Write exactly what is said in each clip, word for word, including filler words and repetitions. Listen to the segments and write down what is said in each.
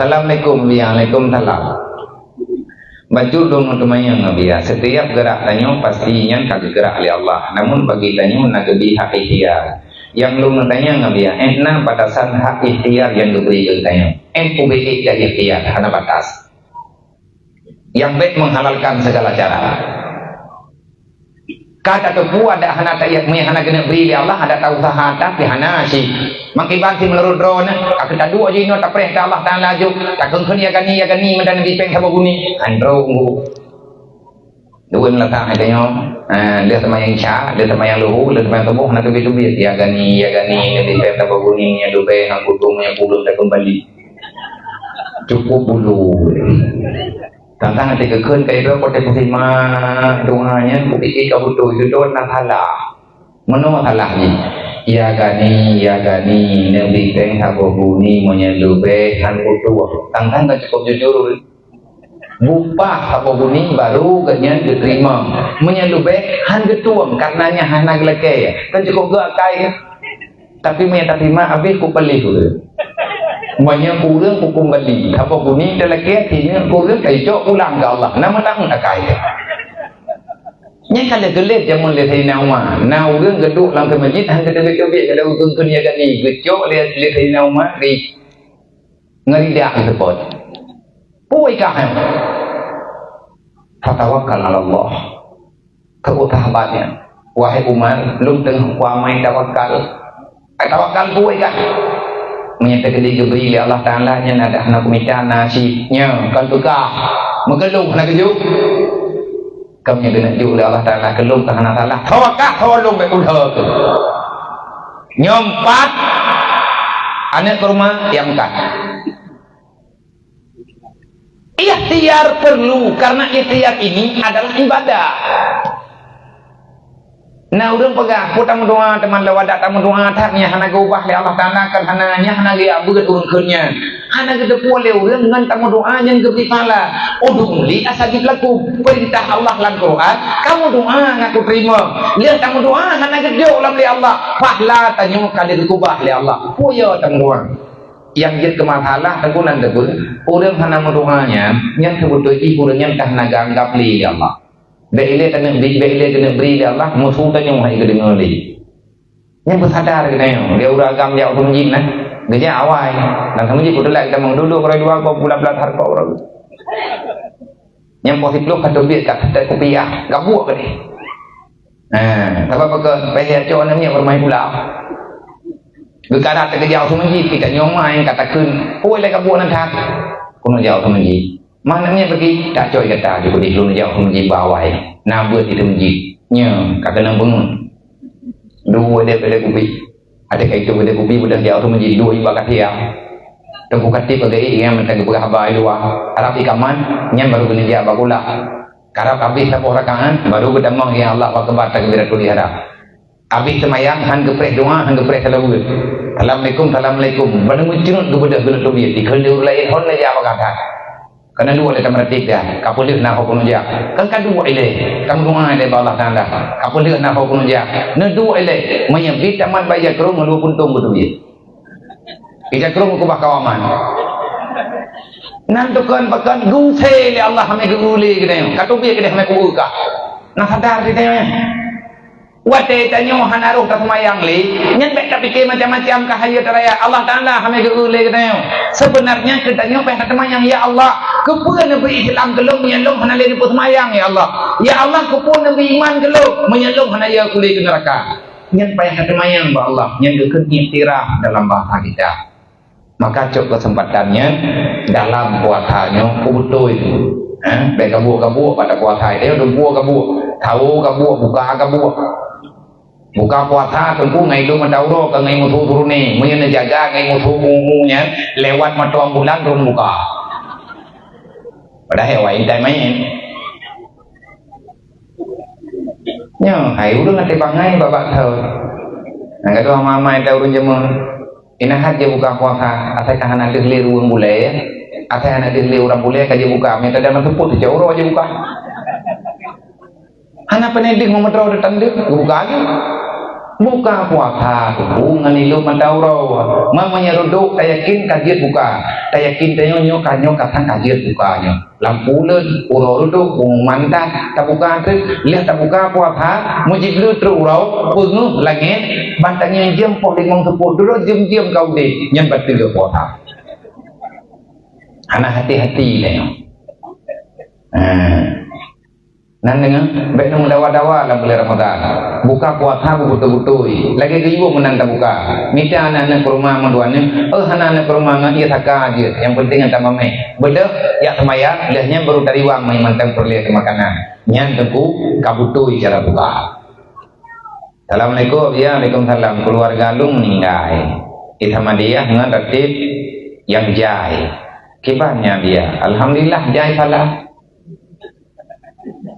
Assalamualaikum, Buya. Waalaikumsalam. Bacut lôn meuteumanyong, Buya. Setiap gerak tanyoe pasti nyan ka geugerak lé Allah. Namun bagi tanyoe na geubri hak ikhtiar. Nyang lôn neutanyong, Buya, eh na batasan hak ikhtiar nyang geubri keu tanyoe? Eh ubé ék dan ikhtiar hana batas. Nyang bèk menghalalkan segala cara. Ka tateupeue adak hana ta-, meuhana geuneuk bri lé Allah, adak ta-useuha that pih hana cit. Mangkiban si meunurot droeneuh, ka keu taduek jinoe tapreh keu Allah Taala jok, takheun-kheun, "Ya Gani, ya Gani," meunan Nabi péng saboh guni. Andro nggu. Duek meulatak hai tanyoe, eh, lheueh seumayang Isya, lheueh seumayang Luhur, lheueh seumayang Suboh, hana teubiet-teubiet, "Ya Gani, ya Gani," Nabi péng saboh guni, nyang leubeh, hang kutung, nyang kureueng takeumbali. Cukup bulu. Tantang hati geukheun ka idroe kote peusimak doa nyan, kupike ka beutôi, sidroe na salah. Meunoe salah jih. Ya Gani, ya Gani, neubri péng saboh guni, meunyoe leubeh han kutueng. Tantang ka cukup jujur. Bupah saboh guni baru geuhnyan geuteurimong. Meunyoe leubeh han geutueng, kareuna nyan hana geulakée. Kan cukup geu akai. Tapi meunyoe tasimak habéh, kupeulih ureueng. Meunyoe kureueng, kukumbali. Saboh guni talakée, sineuk kureueng, taicok pulang keu Allah. Na meunan akai. Nyan ka lheueh geulet jameun lé Saidina Umar. Na ureueng geuduek lam meuseujid, han geuteubiet-teubiet, ka lheueh ureueng kheun ya Gani. Geucok lé, lé Saidina Umar, di ngeuridak seupôt. Pue kah nyan? Fatawakkal 'ala Allah. Keu sahabat nyan, "Wahai Umar, lôn teungoh kuamai tawakal." Ai tawakal pue kah? Meunyoe teukeudi geubri lé Allah Taala nyan adak hana kumita, na cit nyoe kon peugah. Meugeulong hana geujok. Kamoe keuneuk jok lé Allah Taala, keu lôn ka hana salah. Tawakal, tolong bèk ulhô tu. Nyoe empat, aneuk kurma nyang empat. Ikhtiar perlu, karena ikhtiar ini adalah ibadah. Nah, ureueng peugah, "Peue tameudoa teuma lé wadak tameudoa that nyan hana geuubah lé Allah Taala, kan hana nyan hana geujak beuet ureueng kheun nyan." Hana geuteupeue lé ureueng ngon tameudoa nyang geubri pahala. "Ud'uni astajib lakum." Peurintah Allah lam Quran, "Kamu doa, ngaku terima." Lheueh tameudoa hana geujok lam lé Allah, pahala tanyoe ka lheueh geukeubah lé Allah. Peue yo tameudoa? Nyang jeuet keu masalah teungku nan teupeue, ureueng hana meudoa nyan, nyan seubeutôi jih ureueng nyan ka hana geuanggab lé lé Allah. Bèk ilée taneuk bri, bèk ilée keuneuk bri lé Allah, musoh tanyoe hai geudeungoe lé. Nyan peusadar geutanyoe, lé ureueng agam jak u meuseujid nah, geujak awai. Lam meuseujid peuteulak geutamong dudoe, uroe dua gob bulan beulat hareukoh uroe. Nyan poh siplôh ka teubiet ka teutek kupiah, gabuek keudeh. Ha, sabab bak payah cok aneuk miet beureumaih pula. Geukarat teukeujak u meuseujid, kita nyoe mai ka takheun, "Oi, lé gabuek nan that." Keuneuk jak u meuseujid. Mah aneuk miet peugi, "Tak coi gata di keudeh lôn jak u meuseujid bak awai." Na beuet di meuseujid. Nyoe ka keunong peungeut. Dua deh peulet kupi. Adak ka itu peulet kupi, beudoh jak u meuseujid dua iba ka siang. Teungku Khatib agak ingat mantong geupeugah haba i luwa. Arab ikaman, nyan baru keuneuk jak bak kulah. Karab habéh saboh rakaat, baru geutamong ya Allah Akbar takbiratul ihram. Habéh seumayang, han geupreh doa, han geupreh salaweuet. Assalamualaikum, assalamualaikum. Ban meucreut geubeudôh geuneuk teubiet, dikheun lé ureueng laén, hon lé jak bak gata. Kana dua lé tameuratik dah, ka peuleueh na ho keuneuk jak. Kan ka dua ilée, ka meudoa ilée bak Allah Taala. Ka peuleueh na ho keuneuk jak. Neuduek ilée, meunyoe bit tamat bak ija krông, ngon dua puntông beuteubiet. Ija krông keubah kawaman. Nan tukon pakon geuusé lé Allah hamé geuulé geutanyoe. Ka teubiet keudeh hamé kueu kah. Na sadar geutanyoe. Watée tanyoe hana roh taseumayang lé, nyan bèk tapike macam-macam ka hayeue taraya. Allah Taala hamé geuulé geutanyoe. Sebenarnya geutanyoe payah taseumayang, "Ya Allah, keupeue neubri Islam keu lôn meunyoe lôn hana lé neupeuseumayang, ya Allah? Ya Allah, keupeue neubri iman keu lôn meunyoe lôn hana yue kulé keu neuraka?" Nyan payah taseumayang bak Allah, nyan geukheun iktiraf dalam bahasa kita. Maka cok keuseumpatan nyan dalam puasa nyoe kubeutôi tu. Eh, bèk gabuek-gabuek pada puasa, eh, dum gabuek. Tahu gabuek, buka gabuek. Buka puasa teungku ngai lôn meudauro ka ngai musoh turune. Meunyoe neujaga ngai musoh umu nyan lewat mata bulan rhun buka. Padahai awai intai main. Nyoe, hai ureueng até bangai babak thon. Nyang ka dua ama-ama intai ureueng jameun. Ina hat jibuka puasa, asai ka hana deuh lé ureueng bulèe, ya. Asai hana deuh lé ureueng bulèe ka jibuka, mita dan seupôt teucok uroe jibuka. Hana peureulèe deuh meumeutroe teutan deuh, geubuka lé. Buka puasa Teungku ngon ilop mata uroe. Meunyoe reudôk tayakin ka jeuet buka. Tayakin tanyoe nyoe ka, nyoe ka sang ka jeuet buka nyoe. Lampu uleuen, uroe reudôk, pengumuman that, tabuka teuk. Lheueh tabuka puasa, meujibleu trok uroe, peungeuh langét, ban tangieng jeuem poh limong seupôt dudoe jeuem-jeuem ka udeb, nyan bateue puasa. Hana hati-hati tanyoe. Ha. Nan deungoe, bèk neumeudawa-dawa lam buleuen Ramadhan. Buka puasa beubeutôi-beutôi. Lagèe geuyue meunan tabuka. Mita aneuk-aneuk keu rumoh mandua nyoe, eh, hana aneuk keu rumoh ngon ié saka jeuet. Nyang penting nyan tamamé. Beudôh, jak seumayang, lheueh nyan baru tariwang meuiman tang peureulèe makanan. Nyan Teungku ka beutôi cara buka. Assalamualaikum. Ya, waalaikumsalam. Keuluwarga lôn meuninggai. Di Samadiyah ngon ratib nyang jai. Kiban nyan dia. Alhamdulillah, jai salah.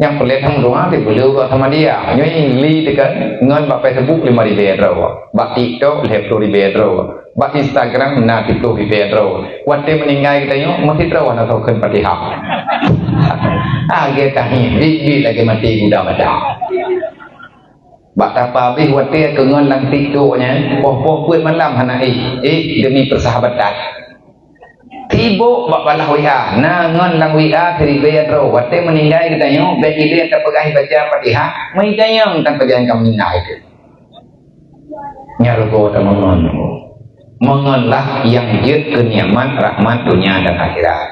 Nyang peulét hang doa di beuleue bak Samadiyah. Nyoe li teuka ngon bak Facebook lima ribèe droe. Bak TikTok lhèe ploh ribèe droe. Bak Instagram na siplôh ribèe droe. Watèe meuninggai geutanyoe meusidroe hana soe kheun Fatihah. Ah, geutanyoe biet-biet lagèe maté guda mata. Bak tapa abéh watèe keu ngon lam TikTok nyan, poh-poh peuet malam hana éh, éh demi persahabatan. Sibok bak balah W A, na ngon lam W A siribèe droe, watèe meuninggai geutanyoe, bèk ilèe tapeugah baca Fatihah, meutanyong tan pajan ka meuninggai teuh. Nyan rugoe tameungon. Meungon lah nyang jeuet keu nikmat rahmat donya dan akhirat.